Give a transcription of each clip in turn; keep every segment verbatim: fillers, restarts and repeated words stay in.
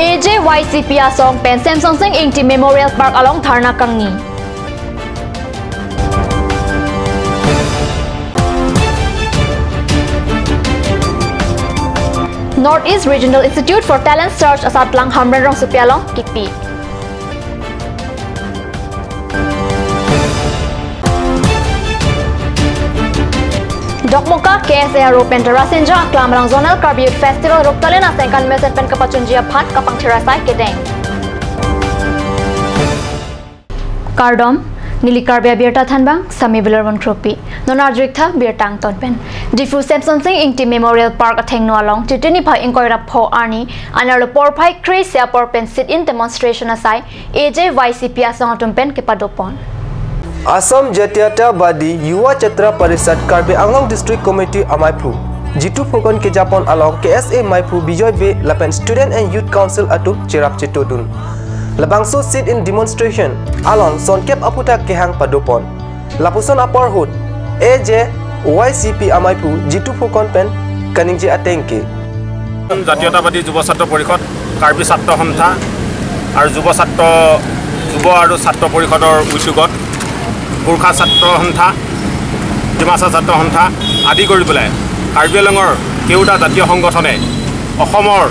A J Y C P asong pen Semsonsing Ingti Memorial Park along dharna kangni. North East Regional Institute for Talent Search asatlang Hamren rongsopi along kipi. Dokmoka K S A aro pen Rasinja Aklam along Zonal Karbi Youth Festival ruptalin asengkan mesen pen kapachunji aphan kapangthir asai kedeng. Kardom, neli Karbi Abirta thanbang, Sami Bilar Von Kropi. Non arjuik tha birta angton pen. Diphu Semsonsing Ingti Memorial Park athengno along, Titi niphai ingkoi ra pho arni, anerlo porphai kre-isi apor pen sit-in demonstration asai, A J Y C P asong atum pen kepadopon. Assam Jatiyatabadi Yuva Chhatra Parishad Karbi Anglong District Committee amaiphu Jitu Phukan kejapon along K S A maiphu Bijoy Bey lapen Student and Youth Council atum cherap chetodun. Labangso sit-in demonstration along sonkep aphuthak kehang padopon. Lapuson apor ahut A J Y C P amaiphu Jitu Phukan pen kaningje ateng ke. জাতীয়তাবাদী যুৱ ছাত্ৰ পৰিষদ, কাৰ্বি ছাত্ৰ সন্থা আৰু যুৱ ছাত্ৰ, যুৱ আৰু ছাত্ৰ পৰিষদৰ উদ্যোগত গোৰ্খা ছাত্ৰ সন্থা, ডিমাচা ছাত্ৰ সন্থা আদি কৰি পেলাই কাৰ্বি আংলঙৰ কেওটা জাতীয় সংগঠনে অসমৰ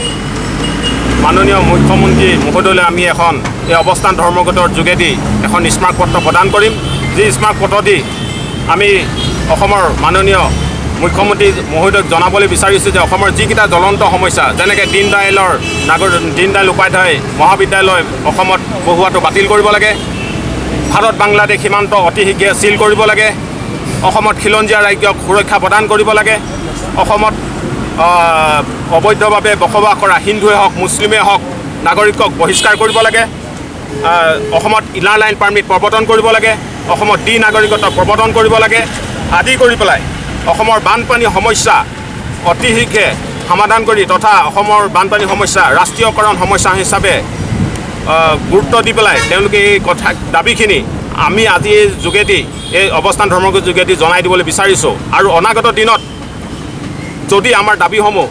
মাননীয় মুখ্যমন্ত্ৰী মহোদয়লৈ আমি এখন এই অৱস্থান ধৰ্মঘটৰ যোগেদি এখন স্মাৰক পত্ৰ প্ৰদান কৰিম। যি স্মাৰক পত্ৰ দি আমি অসমৰ মাননীয় মুখ্যমন্ত্ৰী মহোদয়ক জনাবলৈ বিচাৰিছোঁ যে অসমৰ যিকেইটা জ্বলন্ত সমস্যা, যেনেকে দীনদয়ালৰ নাগৰ-, দীনদয়াল উপাধ্যায় মহাবিদ্যালয় অসমত বহুৱাটো বাতিল কৰিব লাগে, ভাৰত বাংলাদেশ সীমান্ত অতি শীঘ্ৰে চিল কৰিব লাগে, অসমত খিলঞ্জীয়া ৰাজ্যক সুৰক্ষা প্ৰদান কৰিব লাগে, অসমত, আহ, অবৈধভাৱে বসবাস কৰা হিন্দুৱে হওক, মুছলিমে হওক, নাগৰিকক বহিষ্কাৰ কৰিব লাগে। আহ, অসমত ইনাৰ লাইন পাৰ্মিট প্ৰৱৰ্তন কৰিব লাগে, অসমত দ্বি নাগৰিকত্ব প্ৰৱৰ্তন কৰিব লাগে আদি কৰি পেলাই অসমৰ বানপানী সমস্যা অতি শীঘ্ৰে সমাধান কৰি তথা অসমৰ বানপানী সমস্যা ৰাষ্ট্ৰীয়কৰণ সমস্যা হিচাপে, আহ, গুৰুত্ব দি পেলাই তেওঁলোকে এই কথা দাবীখিনি আমি আজি এই যোগেদি, এই অৱস্থান ধৰ্মঘটৰ যোগেদি জনাই দিবলৈ বিচাৰিছোঁ। আৰু অনাগত দিনত যদি আমাৰ দাবীসমূহ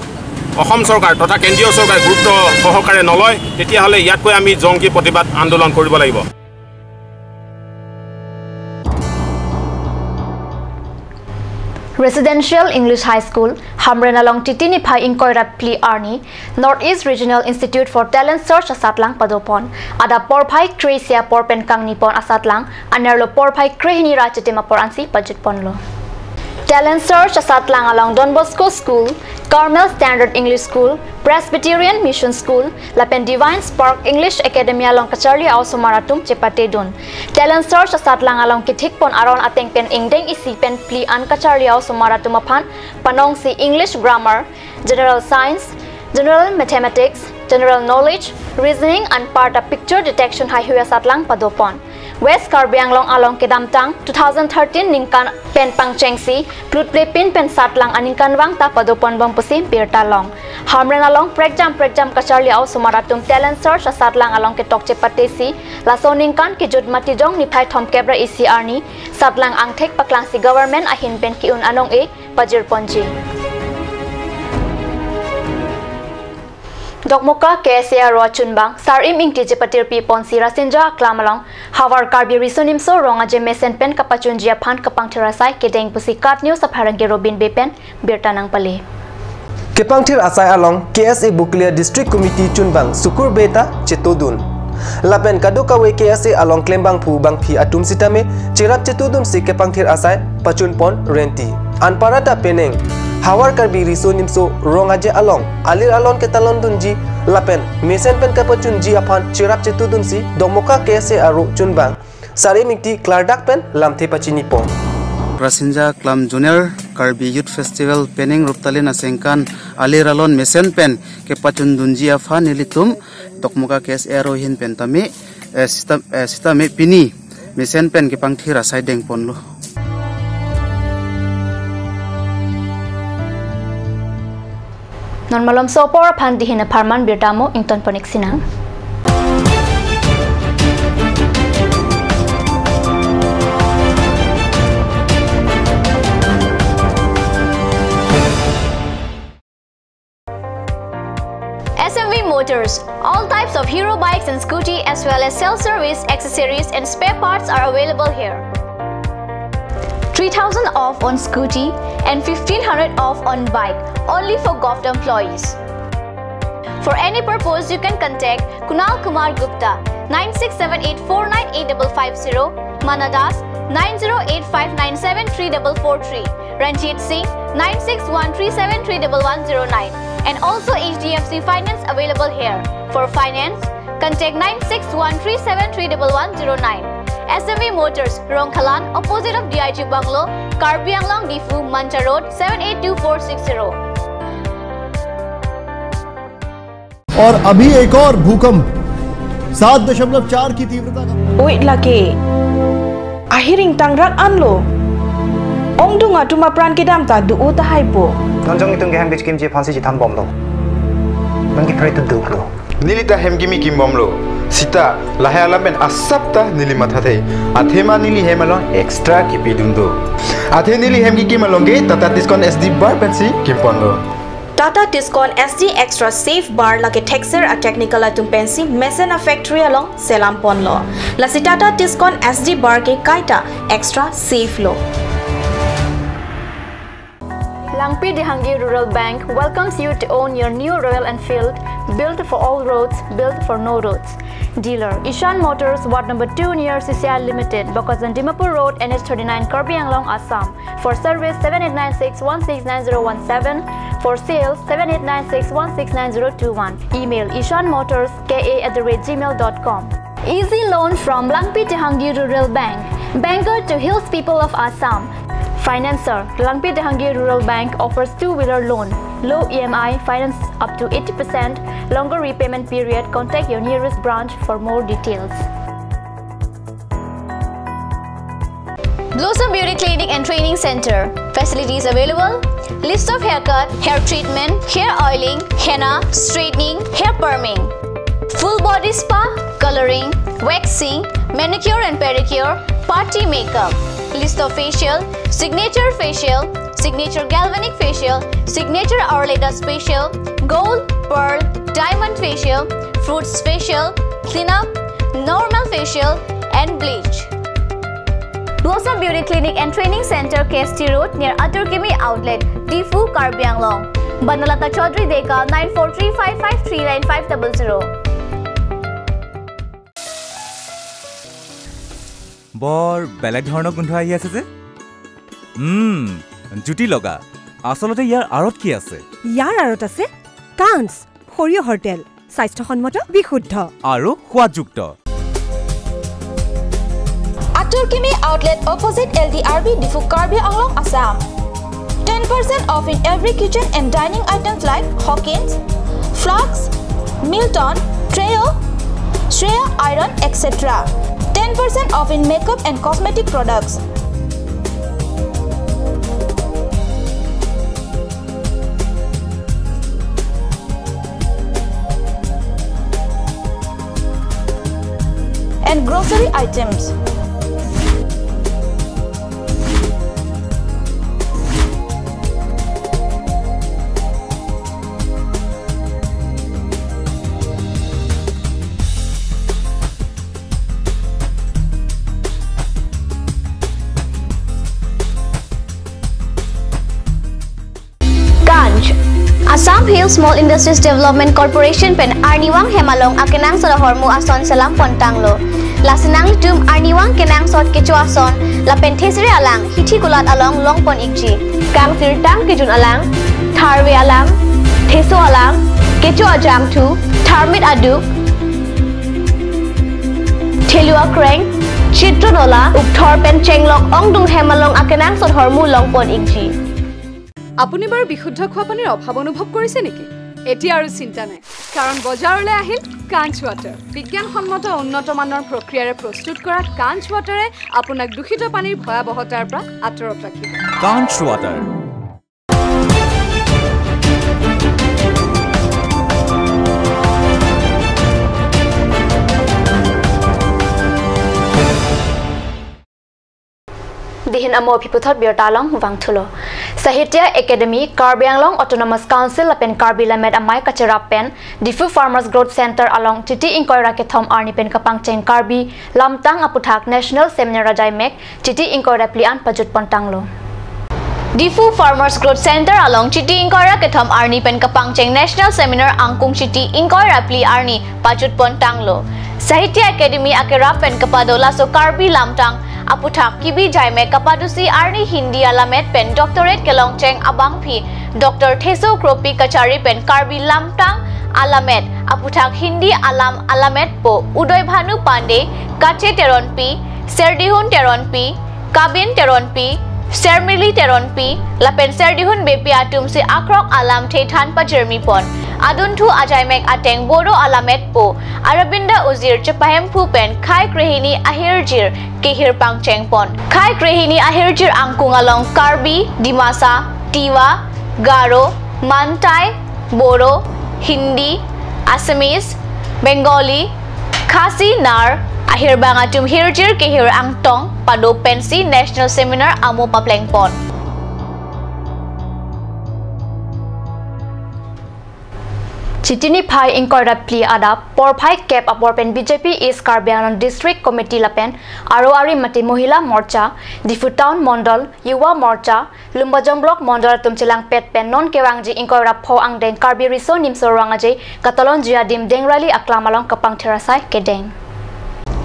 অসম চৰকাৰ তথা কেন্দ্ৰীয় চৰকাৰে গুৰুত্ব সহকাৰে নলয়, তেতিয়াহ'লে ইয়াতকৈ আমি জংকী প্ৰতিবাদ আন্দোলন কৰিব লাগিব। Residential English High School, Hamren along Titi niphai ingkoi ra phli arni, North East Regional Institute for Talent Search asatlang padopon. Adap porphai kre-isi apor pen kangnipon asatlang, anerlo porphai krehini ra chitim apor ansi pajutponlo. Talent Search asatlang along Don Bosco School, Carmel Standard English School, Presbyterian Mission School, lapen Divine Spark English Academy along kacharli a-osomar atum chepatedun. Talent Search asatlang along kethikpon aron ateng pen ingdeng isi pen phli an kacharli a-osomar atum aphan panongsi English Grammar, General Science, General Mathematics, General Knowledge, Reasoning anparta Picture Detection haihui asatlang padopon. West Karbi Anglong along kedamtang two thousand thirteen ningkan pen pangchengsi plutplepin pen satlang aningkanvang ta padoponbom pusi birta long. Hamren along prekjam prekjam kacharli a-osomar atum Talent Search asatlang along ketok chepatesi, laso aningkan kejut Matijong niphai thomkep ra isi arni satlang angthek paklangsi government ahin pen ke-un anong-e pajirponji. Dokmoka K S A aro achunbang Sarim Ingti chepatirpiponsi Rasinja Aklam along Havar Karbi Riso Nimso Rong Aje mesen pen kapachunji aphan kapangthir asai kedeng pusi KAT News apharangke Robin Bey pen birta nangpale. Kepangthir asai along K S A Bokolia District Committee chunbang Sukur Bey ta chetodun. Lapen kadokave K S A along klembangphu bangphi atum sitame cherap chetodunsi kepangthir asai pachunpon renti. Anparta penang Havar Karbi Riso Nimso Rong Aje along alir alon ketalondunji lapen mesen pen kapachunji aphan cherap chetodunsi Dokmoka K S A aro chunbang Sarim Ingti klardak pen lamthe pachinipon. Rasinja Aklam Junior Karbi Youth Festival penang ruptalin asengkan alir alon mesen pen kepachundunji aphan nelitum Dokmoka K S A aro ahin pen tame, eh, sita, eh, sitame pini mesen pen kepangthir asai dengponlo. Non malomso apor aphan dihin apharman birta mo ingtonpon-ik sinang. S M V Motors. All types of Hero bikes and scooty, as well as self-service accessories and spare parts, are available here. Three thousand off on scooty and fifteen hundred off on bike, only for govt employees. For any purpose, you can contact Kunal Kumar Gupta, nine six seven eight four nine eight double five zero, Mana Das, nine zero eight five nine seven three double four three, Ranjit Singh, nine six one three seven three double one zero nine, and also H D F C Finance available here. For finance, contact nine six one three seven three double one zero nine. S M V Motors, Rongkhalan, opposite of D I G Bungalow, Karbi Anglong, Diphu, Mancha Road, seven eight two four six zero. और अभी एक और भूकंप सात दशमलव चार की तीव्रता का Oi lake. Ahiring tangrak anlo. Ongdung atum apran kedam ta do-o tahai po. Non jong itum kehem kechikimji aphansi chethan bomlo. Non kephere tu duklo. Neli ta hem kimi kim bomlo. Sita lahai alam pen asap ta neli mathathe. Athema neli hem along extra kipidun do. Athe neli hem kikim along ke Tata Tiscon S D bar pensi kimponlo. Tata Tiscon S D Extra Safe Bar lake thekser a technical atum pensi mesen a factory along selam ponlo. Lasi Tata Tiscon S D bar ke kaita extra safe lo. Langpi Dehangi Rural Bank welcomes you to own your new Royal Enfield, built for all roads, built for no roads. Dealer, Ishan Motors, Ward number two near C C I Limited, Bokajan Dimapur Road, N H thirty-nine, Karbi Anglong, Assam. For service, seven eight nine six one six nine zero one seven. For sales, seven eight nine six one six nine zero two one. Email, ishan motors K A at the rate gmail dot com. Easy loan from Langpi Dehangi Rural Bank, banker to hills people of Assam. Financer, Langpi Dehangi Rural Bank offers two-wheeler loan, low E M I, finance up to eighty percent, longer repayment period. Contact your nearest branch for more details. Blossom Beauty Clinic and Training Center. Facilities available: list of haircut, hair treatment, hair oiling, henna, straightening, hair perming, full body spa, coloring, waxing, manicure and pedicure, party makeup, list of facial, signature facial, signature galvanic facial, signature Ayurveda facial, gold, pearl, diamond facial, fruits facial, cleanup, normal facial, and bleach. Blossom Beauty Clinic and Training Center, K S T Road, near Atur Kimi Outlet, Diphu, Karbi Anglong. Banalata Chaudhary Deka, nine four three five five three nine five double zero. বৰ বেলেগ ধৰণৰ গোন্ধ আহি আছে যে। উম, জুতি লগা। আচলতে ইয়াৰ আঁৰত কি আছে? ইয়াৰ আঁৰত আছে কাঞ্চ, সৰিয়হৰ তেল, স্বাস্থ্যসন্মত, বিশুদ্ধ। আৰু সোৱাদযুক্ত। Atur Kimi Outlet, opposite L D R B, Diphu, Karbi Anglong, Assam. Ten percent off in every kitchen and dining items like Hawkins, flasks, Milton, Treo, Shreya iron, et cetera. Ten percent off in makeup and cosmetic products. And grocery items. Kanch. Assam Hill Small Industries Development Corporation pen arnivang hem along akenangsot ahormu ason selam pontanglo. Lasi nanglitum arnivang kenangsot kecho ason lapen thesere alang hithi kulat along longpon ikji. Kangsirtang kejun alang, tharve alang, theso alang, kecho ajangthu, tharmit aduk, thelu akreng, chitron ola, ukthor pen chenglok ongdung hem along akenangsot hormu longpon ikji. আপুনি বাৰু বিশুদ্ধ খোৱা পানীৰ অভাৱ অনুভৱ কৰিছে নেকি? এতিয়া আৰু চিন্তা নাই, কাৰণ বজাৰলৈ আহিল কাঞ্চ ৱাটাৰ। বিজ্ঞানসন্মত উন্নত মানৰ প্ৰক্ৰিয়াৰে প্ৰস্তুত কৰা কাঞ্চ ৱাটাৰে আপোনাক দূষিত পানীৰ ভয়াৱহতাৰ পৰা আঁতৰত ৰাখিব। কাঞ্চ water. Hin amo aphi puthot birta along vangthulo. Sahitya Academy, Karbi Anglong Autonomous Council lapen Karbi Lammet Amei kacherap pen Diphu Farmers Growth Center along Chiti ingkoi ra kethom arni pen kapangcheng Karbi lamtang aputhak National Seminar ajai mek Chiti ingkoi ra phli an pajut pontanglo. Diphu Farmers Growth Center along Chiti ingkoi ra kethom arni pen kapangcheng National Seminar angkung Chiti ingkoi ra phli arni pajut pontanglo. Sahitya Academy akerap pen kapado laso Karbi lamtang aputhak kibi jai mek kapadosi arni Hindi alammet pen doctorate kelongcheng abangpi Doctor Theso Kropi kachari pen Karbi lamtang alammet aputhak Hindi alam alammet po Udoy Bhanu Pandey, Kache Teronpi, Serdihun Teronpi, Kabin Teronpi, Sermili Teronpi lapen Serdihun Beypi atumsi akrok alamthe than pajirmi pon. Adunthu ajai mek ateng Bodo alammet po Arabinda Ujir chepahemphu pen khei krehini ahirjir kehir pangcheng pon. Khei krehini ahirjir angkung along Karbi, Dimasa, Tiwa, Garo, Mantai, Bodo, Hindi, Assamese, Bengali, Khasi, Nar ahirbang atum hirjir kehir angtong pado pensi National Seminar amo papleng pon. Chiti niphai ingkoi ra phli adap porphai kep apor pen B J P East Karbi Anglong District Committee lapen Aro Ari mate Mohila Morcha, Diphu Town Mondol, Yuva Morcha, Lumbajong Block Mondol atum chelangpet pen non kevangji ingkoi ra pho angdeng Karbi Riso Nimso Rong Aje katalonji adim Deng Rally aklam along kapangthir asai kedeng.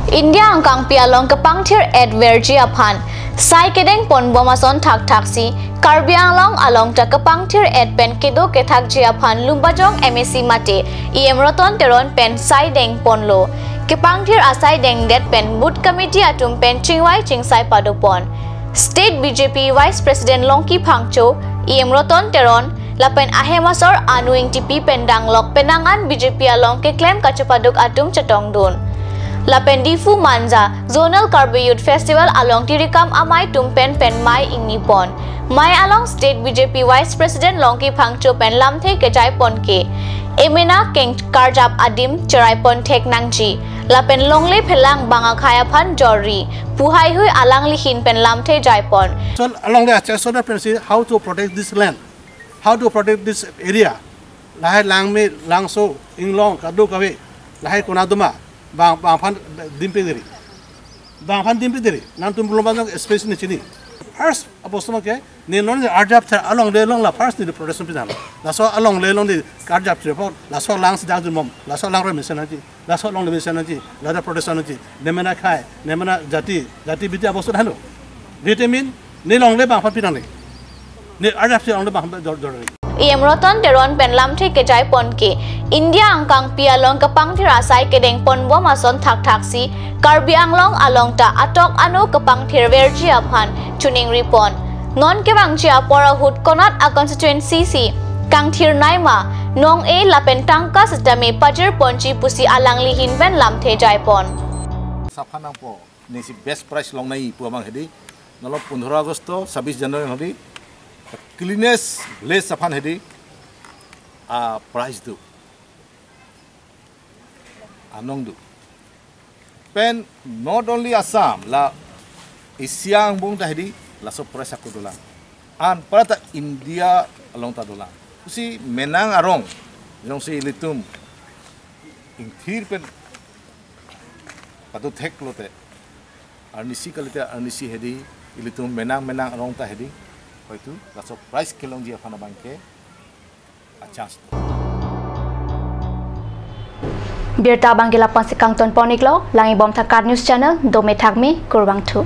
India angkangpi along kapangthir-et verji aphan sai kedeng ponbom ason thakthaksi Karbi Anglong along ta kapangthir-et pen kedo kethakji aphan Lumbajong M A C mate E M Roton Teron pen sai deng ponlo. Kapangthir asai dengdet pen Booth Committee atum pen chingvai chingsai pado pon. State B J P Vice President Longki Phangcho, E M Roton Teron, lapen ahem asor Anu Engtipi pen danglok penang an B J P along keklem kachepaduk atum chetongdun. Lapen Diphu Manja Zonal Karbi Youth Festival along tirikam amei atum pen pen mei ingni pon. Mei along State B J P Vice President Longki Phangcho pen lamthe kejai pon ke emena keng karjap adim cherai pon thek nangji. Lapen longle phelang bang akhei aphan jorri pu heihui alangli ahin pen lamthe jai pon. So along the Achesona Prince, how to protect this land, how to protect this area. Lahai langme, langso, inglong, kadokave, lahai konat doma, bang, bang aphan dimpediri. Bang aphan dimpediri, nangtum belum banyak space ne chini. First, apostol ke, ne non ne arjap ther alongle along la first ne protection pinang. Laso alongle along ne arjap ther apot, laso lang sedang jumom, laso lang remesen aja. Laso alongle mesen nangji, lada protection nangji, nemena khei, nemena jati, jati biti apostol hanu. Vitamin, ne longle bang aphan pinang ne. Ne arjap si longle bang aphan jor, jor. E M Roton Teron pen lamthe kejai pon ke, India angkangpi along kapangthir asai kedeng ponbom ason thakthaksi, Karbi Anglong along ta atok ano kapangthir verji aphan chuningri pon. Non kevangji apor ahut konat a constituency si kangthir naima, nong-e lapen tangka sitame pajir ponji pusi alangli ahin pen lamthe jai pon. Sapha nangpo, nesi best prize longnoi pu abang hedi, nalo pondro August, sabis January hedi, cleanest village aphan hedi, a prize do. Anong do. Pen not only Assam, la Asia angbong ta hedi, laso prize ako dolang. Anparta India along ta dolang. Pusi menang arong, jongsi ilitum ingthir pen pado thek lote. Arnisi kalite arnisi hedi, ilitum menang menang arong ta hedi. Hoitu, laso prize kelongji aphan abang ke. Achas. Birta abang ke lapu-an si kangton pon-iklo, langbom tha KAT News Channel, dome thakme, kurvangthu.